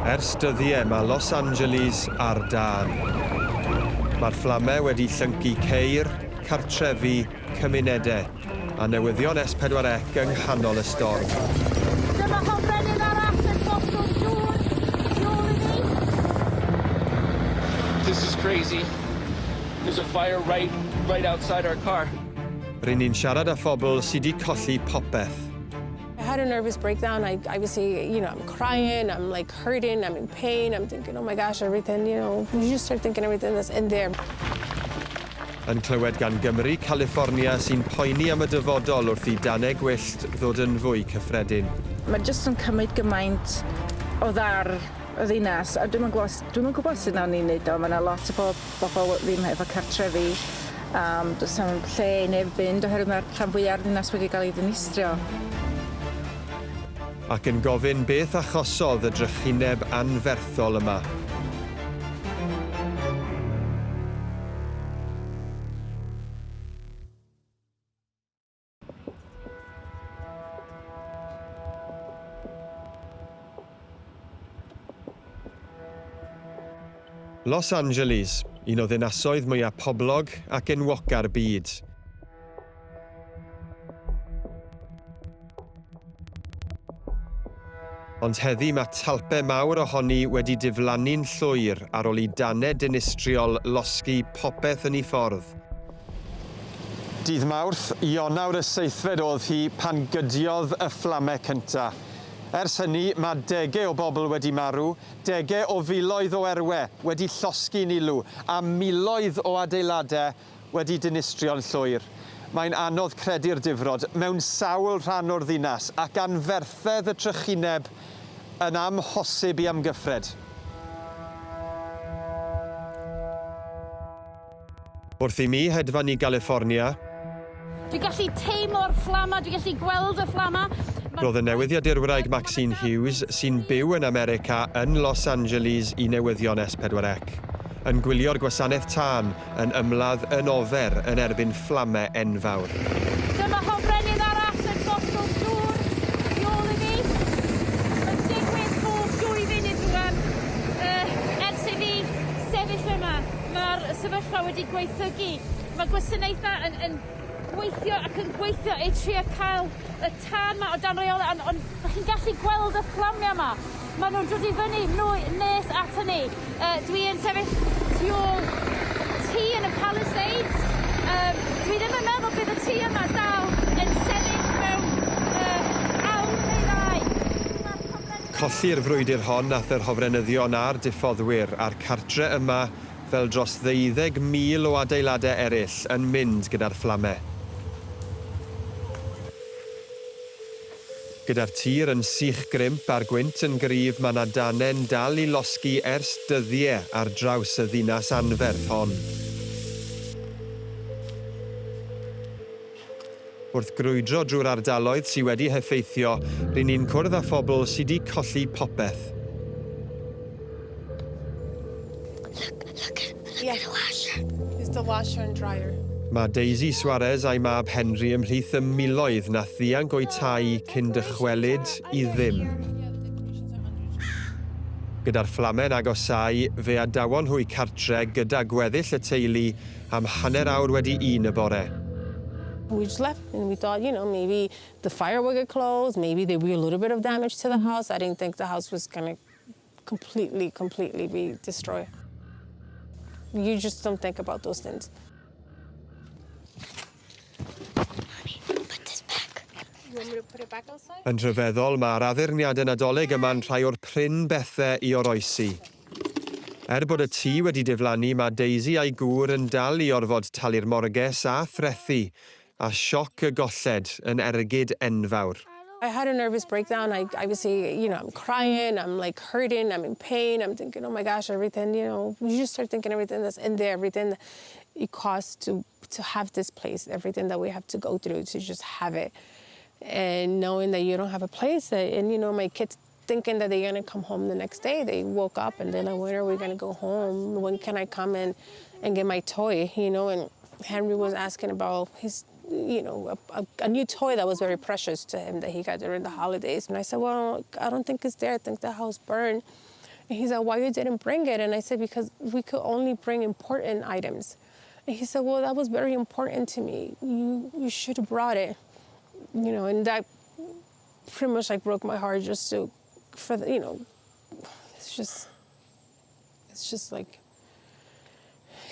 Ers dyddiau mae Los Angeles ar dân. Mae'r fflamau wedi llyncu ceir, cartrefi, cymunedau, a newyddion S4C yng nghanol y storm. Dyma hofrennydd arall yn gostwng dŵr tu ôl i fi. This is crazy. There's a fire right, right outside our car. Ry'n ni'n siarad â phobl sy 'di colli popeth. I had a nervous breakdown. I obviously, you know, I'm crying, I'm like hurting, I'm in pain, I'm thinking, oh my gosh, everything, you know, you just start thinking everything that's in there. Yn clywed gan Gymry Califfornia sy'n poeni am y dyfodol wrth i danau gwyllt ddod yn fwy cyffredin. Mae jyst yn cymryd gymaint o ddar y ddinas a dwi'm yn gwbo s- dwi'm yn gwbod sut nawn ni neud o ma' 'na lot o bob- bobol ddim efo cartrefi yym do's na'm lle i neb fynd oherwydd ma'r rhan fwya o'r ddinas wedi ga'l ei ddinistrio. Ac yn gofyn beth achosodd y drychineb anferthol yma. Los Angeles, un o ddinasoedd mwyaf poblog ac enwoca'r byd. Ond heddi mae talpau mawr ohoni wedi diflannu'n llwyr ar ôl i danau dinistriol losgi popeth yn ei ffordd. Dydd Mawrth, Ionawr y seithfed oedd hi pan gydiodd y fflamau cynta'. Ers hynny, mae dege o bobl wedi marw, dege o filoedd o erwe wedi llosgi'n ulw, a miloedd o adeilade wedi dinistrio'n llwyr. Mae'n anodd credu'r difrod mewn sawl rhan o'r ddinas, ac anferthedd y trychineb yn amhosib i amgyffred. Wrth i mi hedfan i Galiffornia. Dwi'n gallu teimlo'r fflama, dwi'n gallu gweld y fflama. Roedd y newyddiadurwraig Maxine Hughes, sy'n byw yn America yn Los Angeles i newyddion S4C, yn gwylio'r gwasanaeth tân yn ymladd yn ofer yn erbyn fflamau enfawr. Dyma hofrennydd arall yn gostwng dŵr tu ôl i fi. Mae'n digwydd bob dwy funud rŵan, ers i fi sefyll yma. Mae'r sefyllfa wedi gwaethygu. Mae gwasanaethau yn yn gweithio ac yn gweithio i trio cael y tân 'ma o dan reolaeth on' on' 'dach chi'n gallu gweld y fflamia' 'ma. Ma' nw'n dod i fyny nwy nes aton ni. Yy dwi yn sefyll tu ôl tŷ yn y Palisades. Yym dwi ddim yn meddwl bydd y tŷ yma dal yn sefyll mewn yy awr neu ddau. Ma'r hofrennydd... Colli'r frwydr hon nath yr hofrenyddion a'r diffoddwyr a'r cartre yma fel dros ddeuddeg mil o adeiladau eraill yn mynd gyda'r fflamau. Gyda'r tir yn sych grimp a'r gwynt yn gryf mae 'na danau'n dal i losgi ers dyddie ar draws y ddinas anferth hon. Wrth grwydro drwy'r ardaloedd sy wedi heffeithio, ry'n ni'n cwrdd â phobl sy 'di colli popeth. Look, look, look at the washer. It's the washer and dryer. Mae Daisy Suarez a'i mab Henry ymhlith y miloedd nath ddianc o'u tai cyn dychwelyd i ddim. Gyda'r fflamau'n agosáu, fe adawon nhw'u cartre gyda gweddill y teulu am hanner awr wedi un y bore. We just left and we thought, you know, maybe the fire will get closed, maybe there'll be a little bit of damage to the house. I didn't think the house was gonna completely, completely be destroyed. You just don't think about those things. Honey, put this back. You want me to put it back outside? Yn rhyfeddol, mae'r addurniadau Nadolig yma'n rhai o'r prin bethau i oroesi. Er bod y tŷ wedi diflannu, mae Daisy a'i gŵr yn dal i orfod talu'r morges a threthi, a sioc y golled yn ergyd enfawr. I had a nervous breakdown. I obviously, you know, I'm crying, I'm like hurting, I'm in pain, I'm thinking, oh my gosh, everything, you know, you just start thinking everything that's in there, everything it costs to, to have this place, everything that we have to go through to just have it. And knowing that you don't have a place, and you know, my kids thinking that they're gonna come home the next day. They woke up and they're like, when are we gonna go home? When can I come in and get my toy, you know? And Henry was asking about his, you know, a new toy that was very precious to him that he got during the holidays. And I said, well, I don't think it's there. I think the house burned. And he said, why you didn't bring it? And I said, because we could only bring important items. And he said, well, that was very important to me. You should have brought it. You know, and that pretty much like broke my heart just to, for the, you know, it's just like,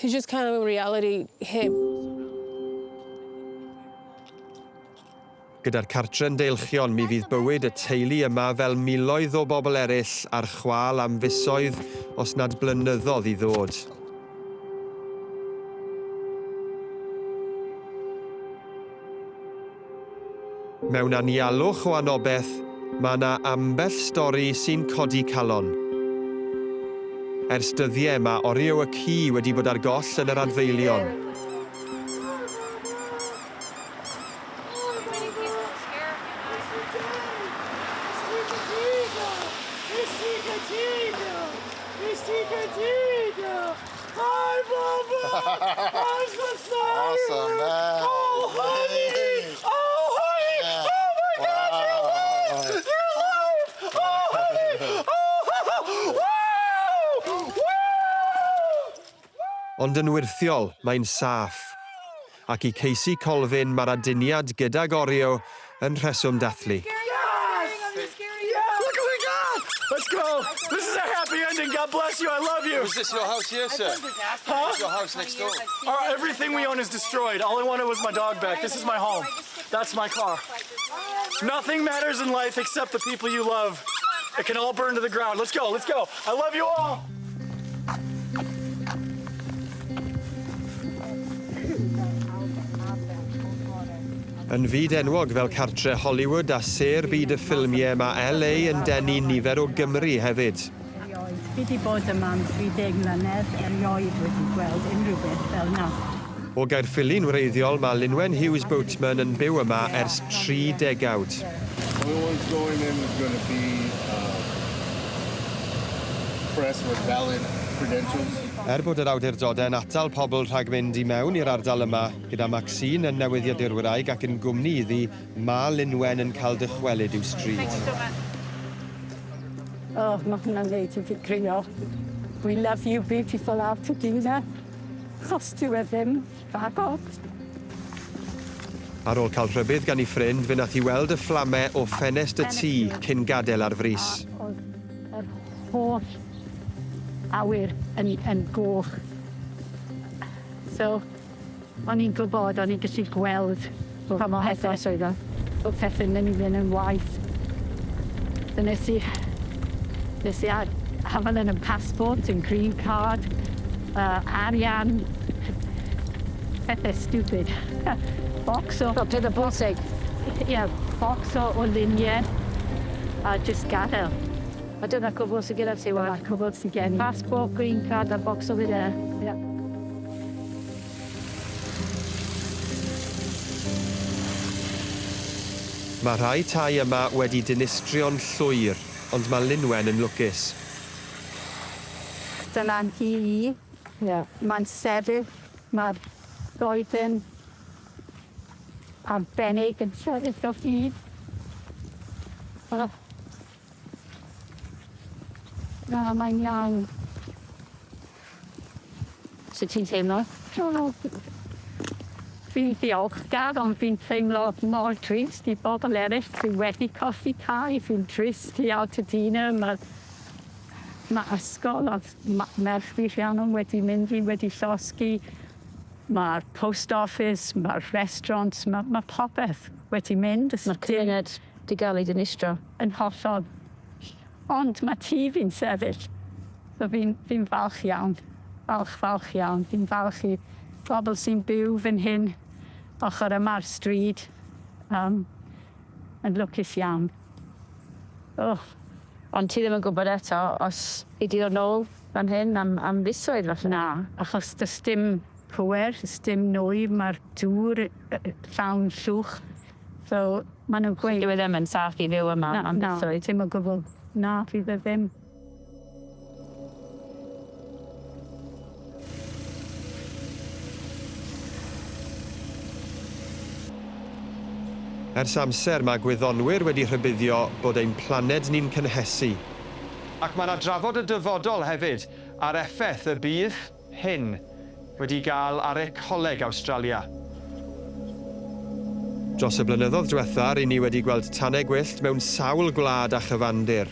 it's just kind of a reality hit. Gyda'r cartre'n deilchion, mi fydd bywyd y teulu yma fel miloedd o bobl eraill ar chwâl am fisoedd os nad blynyddoedd i ddod. Mewn anialwch o anobeth, mae yna ambell stori sy'n codi calon. Ers dyddiau mae Oreo y ci wedi bod ar goll yn yr adfeilion. Awesome, man. Oh, honey! Oh, honey! Yeah. Oh, my God, you're alive! You're alive! Oh, honey! Oh, wow! Wow! Ond yn wyrthiol, mae'n saff. Ac i Casey Colvin, mae'r aduniad gydag Oreo yn rheswm dathlu. Yes! Yeah! Look what we got! Let's go! This is a happy ending. God bless you. I love you. Is this your house here, sir? Huh? Your house next door. Everything we own is destroyed. All I wanted was my dog back. This is my home. That's my car. Nothing matters in life except the people you love. It can all burn to the ground. Let's go. Let's go. I love you all. Yn fyd enwog fel cartre Hollywood a sêr byd y ffilmiau, mae LA yn denu nifer o Gymry hefyd. Erioed. Fi wedi bod yma am 30 mlynedd, erioed wedi gweld unrhyw beth fel 'na. O Gaerffili'n wreiddiol, mae Linwen Hughes Boatman yn byw yma ers 3 degawd. Only ones going in is going to be press with valid credentials. Er bod yr awdurdodau'n atal pobl rhag mynd i mewn i'r ardal yma, gyda Maxine yn newyddiadurwraig ac yn gwmni iddi, mae Linwen yn cael dychwelyd i'w stryd. Oh, mae hwnna'n neud i fi crio. We love you, beautiful Altadena. Chos dyw e ddim fagod. Ar ôl cael rhybudd gan ei ffrind, fe nath hi weld y fflamau o ffenest y tŷ cyn gadael ar frys. Oedd yr holl awyr yn goch. So, o'n i'n gwybod, o'n i'n gallu gweld pa mor hethos oedd o. Bod pethau'n mynd i fynd yn waeth. So nes i hafal yn y passport, yn green card, arian, pethau stupid. Box o... Fel pethau bwysig. Ie, yeah, box o luniau a just gadael. A dyna cwbl sydd gyda ti wan. Dyna cwbl sydd gen i. Passport, green card a box o luniau. Yeah. Mae rhai tai yma wedi dinistrio'n llwyr, ond mae Linwen yn lwcus. Dyna'n hi i. Yeah. Mae'n sefyll, mae'r goeden arbennig yn sefyll o hyd. Oh. Na, mae'n iawn. Sut ti'n teimlo? Oh, fi'n ddiolchgar, ond fi'n teimlo mor trist i bobl eraill sydd wedi colli tai. Fi'n trist i Altadena. Mae ysgol oedd merch fi Rhiannon wedi mynd i wedi llosgi. Mae'r post office, mae'r restaurants, mae popeth wedi mynd. Mae'r cymuned 'di gael ei dinistro. Yn hollol. Ond mae tŷ fi'n sefyll. So fi falch iawn. Falch, falch iawn. Fi'n falch i bobl sy'n byw fan hyn ochr yma'r stryd. Yn lwcus iawn. Oh. Ond ti ddim yn gwybod eto os i di ddod nôl fan hyn am fisoedd falle. Na, achos does dim pwer, does dim nwy, mae'r dŵr llawn llwch. So, maen nhw'n gweud... Dyw e ddim yn saff i fyw yma Na, am na, fisoedd. dim o gwbl. Na, fydd e ddim. Ers amser mae gwyddonwyr wedi rhybuddio bod ein planed ni'n cynhesu. Ac mae 'na drafod y dyfodol hefyd a'r effaith y bydd hyn wedi gael ar ecoleg Awstralia. Dros y blynyddoedd diwetha' ry'n ni wedi gweld tanau gwyllt mewn sawl gwlad a chyfandir.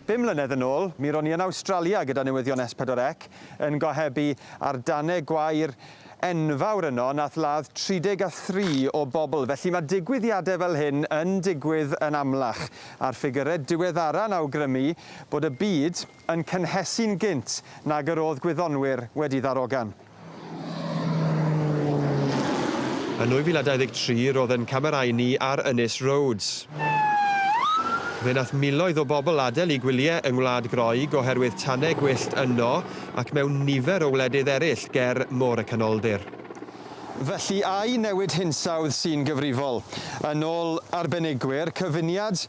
Bum mlynedd yn ôl, mi ro'n i yn Awstralia gyda newyddion S4C yn gohebu ar danau gwair enfawr yno nath ladd 33 o bobl. Felly mae digwyddiadau fel hyn yn digwydd yn amlach, a'r ffigyrau diweddara'n awgrymu bod y byd yn cynhesu'n gynt nag yr oedd gwyddonwyr wedi ddarogan. Yn 2023 roedd yn camerâu ni ar Ynys Rhodes. Fe nath miloedd o bobl adael eu gwyliau yng Ngwlad Groeg oherwydd tanau gwyllt yno ac mewn nifer o wledydd eraill ger Môr y Canoldir. Felly ai newid hinsawdd sy'n gyfrifol? Yn ôl arbenigwyr, cyfuniad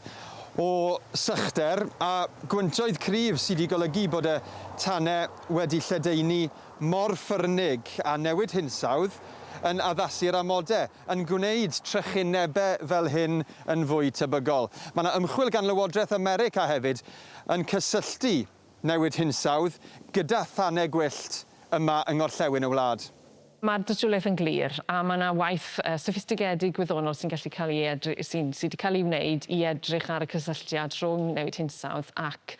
o sychder a gwyntoedd cryf sy 'di golygu bod y tanau wedi lledaenu mor ffyrnig a newid hinsawdd yn addasu'r amodau, yn gwneud trychinebau fel hyn yn fwy tebygol. Mae 'na ymchwil gan Lywodraeth America hefyd yn cysylltu newid hinsawdd gyda thanau gwyllt yma yng ngorllewin y wlad. Mae'r dystiolaeth yn glir, a mae 'na waith soffistigedig gwyddonol sy'n gallu cael ei edry- sy'n sy 'di cael ei wneud i edrych ar y cysylltiad rhwng newid hinsawdd ac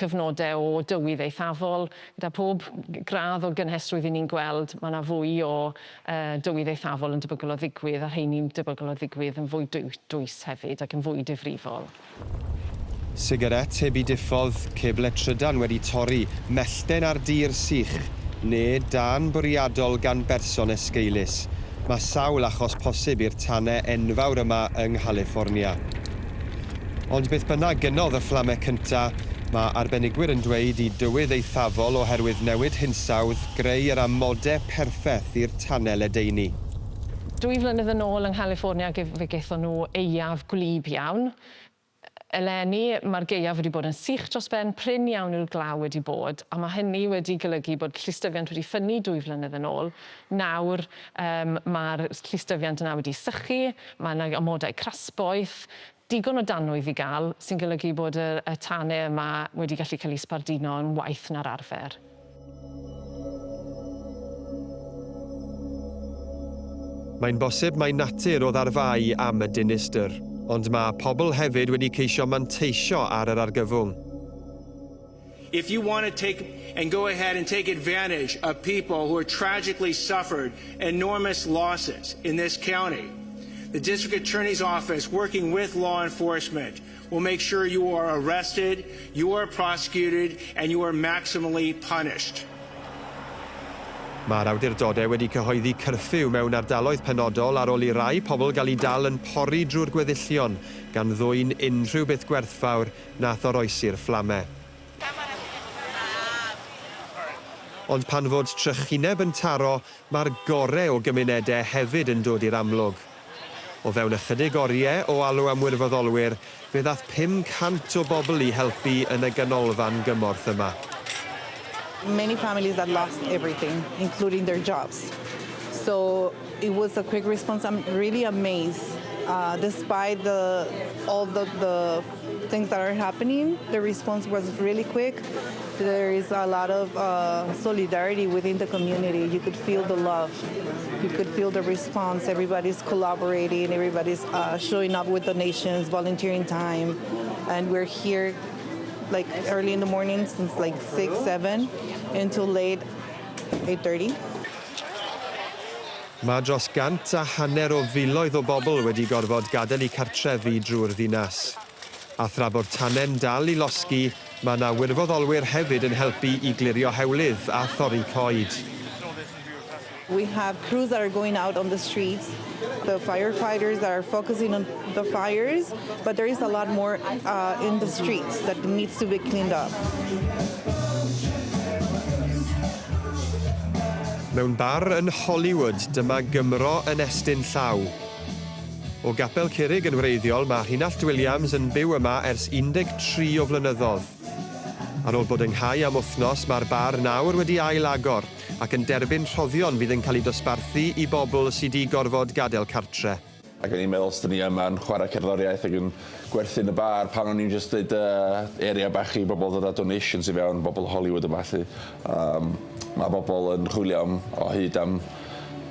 cyfnodau o dywydd eithafol. Gyda phob gradd o gynhesrwydd 'y ni'n gweld, mae 'na fwy o dywydd eithafol yn debygol o ddigwydd, a rheini'n debygol o ddigwydd yn fwy dwys hefyd ac yn fwy difrifol. Sigaret heb 'i diffodd, ceble trydan wedi torri, mellten ar dir sych, ne dân bwriadol gan berson esgeulus. Mae sawl achos posib i'r tanau enfawr yma yng Nghaliffornia. Ond beth bynnag gynnodd y fflamau cynta', mae arbenigwyr yn dweud i dywydd eithafol oherwydd newid hinsawdd greu yr amodau perffeth i'r tanau ledaenu. Dwy flynedd yn ôl yng Nghaliffornia fe gaethon nhw aeaf gwlyb iawn. Eleni, mae'r gaeaf wedi bod yn sych dros ben, prin iawn yw'r glaw wedi bod, a mae hynny wedi golygu bod llystyfiant wedi ffynnu dwy flynedd yn ôl. Nawr, yym, mae'r llystyfiant yna wedi sychu, mae yna amodau crasboeth, digon o danwydd i gael, sy'n golygu bod y y tanau yma wedi gallu cael eu sbarduno yn waeth na'r arfer. Mae'n bosib mai natur oedd ar fai am y dinistr, ond mae pobl hefyd wedi ceisio manteisio ar yr argyfwng. If you want to take and go ahead and take advantage of people who have tragically suffered enormous losses in this county, the district attorney's office, working with law enforcement, will make sure you are arrested, you are prosecuted, and you are maximally punished. Mae'r awdurdodau wedi cyhoeddi cyrffyw mewn ardaloedd penodol ar ôl i rai pobl gael eu dal yn pori drwy'r gweddillion, gan ddwyn unrhyw beth gwerthfawr nath oroesi'r fflamau. Ond pan fod trychineb yn taro, mae'r gorau o gymunedau hefyd yn dod i'r amlwg. O fewn ychydig oriau o alw am wirfoddolwyr, fe ddaeth 500 o bobl i helpu yn y ganolfan gymorth yma. Many families that lost everything, including their jobs. So it was a quick response. I'm really amazed. Despite the all the, the things that are happening, the response was really quick. There is a lot of solidarity within the community. You could feel the love. You could feel the response. Everybody's collaborating. Everybody's showing up with donations, volunteering time. And we're here like early in the morning since like 6, 7 until late, 8:30. Mae dros 150 o filoedd o bobl wedi gorfod gadael eu cartrefi drwy'r ddinas. A thra bod tanau'n dal i losgi, mae 'na wirfoddolwyr hefyd yn helpu i glirio hewlydd a thorri coed. We have crews that are going out on the streets, the firefighters that are focusing on the fires, but there is a lot more in the streets that needs to be cleaned up. Mewn bar yn Hollywood, dyma Gymro yn estyn llaw. O Gapel Curig yn wreiddiol, mae Rheinallt Williams yn byw yma ers 13 o flynyddoedd. Ar ôl bod ynghau am wythnos, mae'r bar nawr wedi ail-agor ac yn derbyn rhoddion fydd yn cael eu dosbarthu i bobl sydd 'di gorfod gadael cartre. Ac o'n i'n meddwl os 'dyn ni yma'n chwarae cerddoriaeth ac yn gwerthu yn y bar pan o'n i'n jyst deud uh, area bach i bobl ddod â donations i fewn, bobl Hollywood yma 'lly. Um, mae bobl yn chwilio am, o hyd am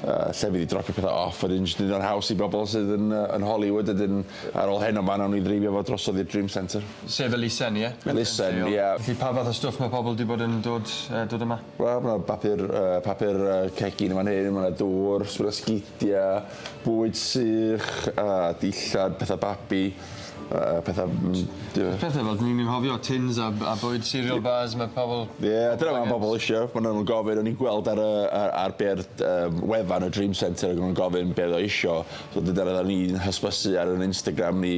uh, llefydd i dropio pethau off, a dyn jyst yn haws i bobl sydd yn, uh, yn Hollywood, a dyn ar ôl heno ma nawn ni ddreifio fo drosodd i'r Dream Centre. Sef elusen, ie? Elusen, ie. Felly pa fath o stwff mae pobl 'di bod yn dod, uh, dod yma? Wel, mae 'na bapur, uh, papur uh, cegin yn fan hyn, mae 'na dŵr, mae 'na sgidiau, bwyd sych, uh, dillad, pethau babi, uh, pethau... Pethau fel ni'n anghofio, tins a, a bwyd, cereal bars, mae pobl... Ie, yeah, dyna mae pobl eisiau. Maen nhw'n gofyn, o'n i'n gweld ar, y, ar, ar be'r um, wefan y Dream Centre ac o'n nhw'n gofyn be oedd o isio. So dyna oedden ni'n hysbysu ar yn Instagram ni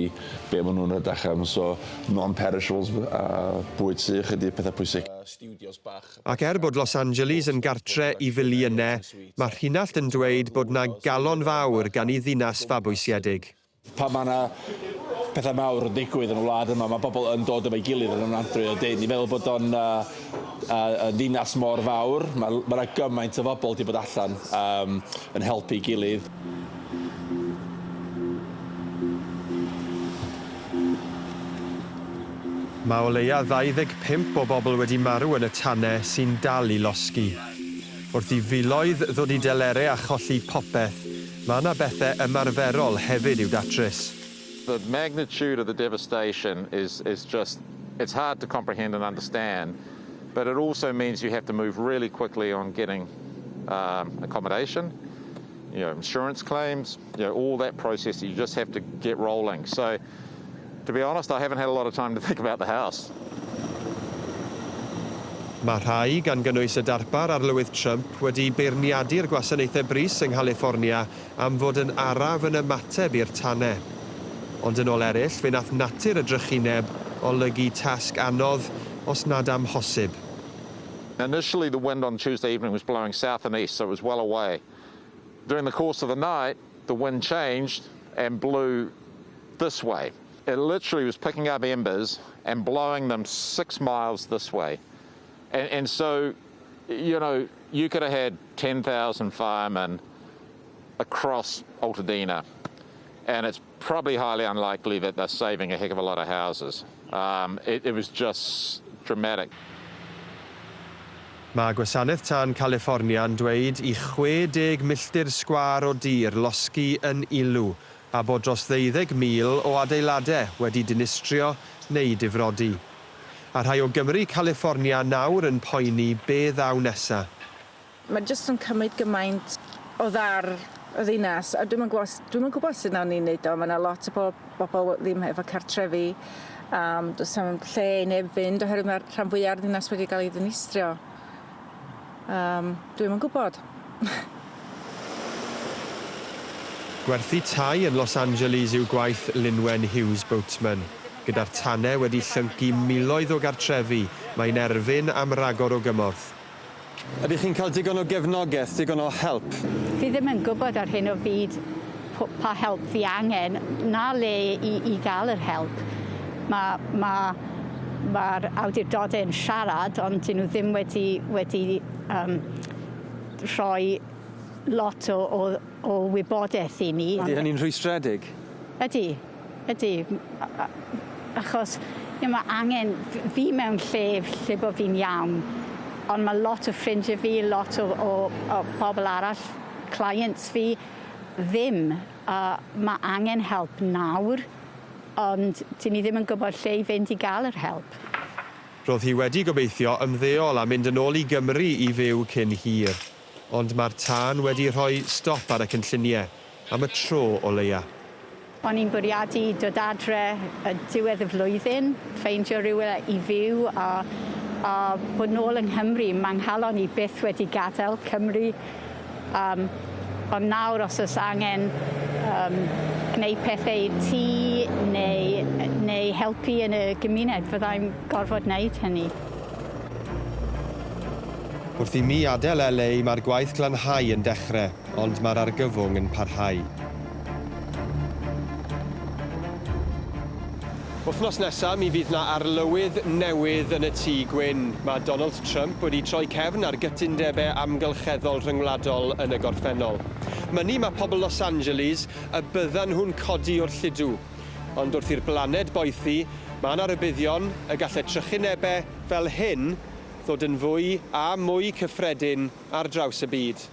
be maen nhw'n rhedach am. So non-perishables a bwyd sych ydy'r pethau pwysig. Ac er bod Los Angeles yn gartre i filiynau, mae Rheinallt yn dweud bod 'na galon fawr gan ei ddinas fabwysiedig. Pan mae 'na pethau mawr yn digwydd yn y wlad yma, mae bobl yn dod efo'i gilydd yn ofnadwy o dynn. I feddwl bod o'n uh, uh, ddinas mor fawr, mae ma 'na gymaint o bobl wedi bod allan um, yn helpu gilydd. Mae o leia 25 o bobl wedi marw yn y tanau sy'n dal i losgi. Wrth i filoedd ddod i delerau a cholli popeth, mae yna bethau ymarferol hefyd i'w datrys. The magnitude of the devastation is, is just, it's hard to comprehend and understand, but it also means you have to move really quickly on getting accommodation, insurance claims, all that process, you just have to get rolling. So, to be honest, I haven't had a lot of time to think about the house. Mae rhai, gan gynnwys y darpar Arlywydd Trump, wedi beirniadu'r gwasanaethau brys yng Nghaliffornia am fod yn araf yn ymateb i'r tanau. Ond yn ôl eraill, fe nath natur y drychineb olygu tasg anodd, os nad amhosib. Initially, the wind on Tuesday evening was blowing south and east, so it was well away. During the course of the night, the wind changed and blew this way. It literally was picking up embers and blowing them 6 miles this way. And so, you could have had 10,000 firemen across Altadena, and it's probably highly unlikely that they're saving a heck of a lot of houses. It was just dramatic. Mae Gwasanaeth Tân California yn dweud i 60 milltir sgwâr o dir losgi yn ulw a bod dros 12,000 o adeiladau wedi dinistrio neu difrodi. A rhai o Gymru California nawr yn poeni be ddaw nesa. Mae jyst yn cymryd gymaint o ddar y ddinas a dwi'm yn gwybod dwi'm yn gwybod sut nawn ni wneud o. Mae 'na lot o bobl ddim efo cartrefi. Does na'm lle i neb fynd oherwydd mae'r rhan fwya'r ddinas wedi cael ei ddinistrio. Dwi'm yn gwybod. Gwerthu tai yn Los Angeles yw gwaith Linwen Hughes Boatman. Gyda'r tanau wedi llyncu miloedd o gartrefi, mae'n erfyn am ragor o gymorth. Ydych chi'n cael digon o gefnogaeth, digon o help? Fi ddim yn gwybod ar hyn o fyd pa help fi angen, na le i gael yr help. Mae'r ma, ma awdurdodau yn siarad, ond dyn nhw ddim wedi rhoi lot o wybodaeth i ni. Ydy hynny'n rhwystredig? Ydy. Achos mae angen, fi mewn lle lle bod fi'n iawn, ond mae lot o ffrindiau fi, lot o pobl arall, clients fi, ddim. Mae angen help nawr, ond dyn ni ddim yn gwybod lle i fynd i gael yr help. Roedd hi wedi gobeithio ymddeol a mynd yn ôl i Gymru i fyw cyn hir. Ond mae'r tân wedi rhoi stop ar y cynlluniau, am y tro o leia. O'n i'n bwriadu dod adre y diwedd y flwyddyn, ffeindio rhywle i fyw a bod nôl yng Nghymru. Mae nghalon i byth wedi gadael Cymru. Ond nawr os oes angen gwneud pethau i'r tŷ neu helpu yn y gymuned, fyddai'n gorfod wneud hynny. Wrth i mi adael LA, mae'r gwaith glanhau yn dechrau, ond mae'r argyfwng yn parhau. Wythnos nesa mi fydd 'na arlywydd newydd yn y Tŷ Gwyn. Mae Donald Trump wedi troi cefn ar gytundebau amgylcheddol rhyngwladol yn y gorffennol. Mynnu mae pobl Los Angeles y byddan nhw'n codi o'r lludw. Ond wrth i'r blaned boethi, mae 'na rybuddion y gallai trychinebau fel hyn ddod yn fwy a mwy cyffredin ar draws y byd.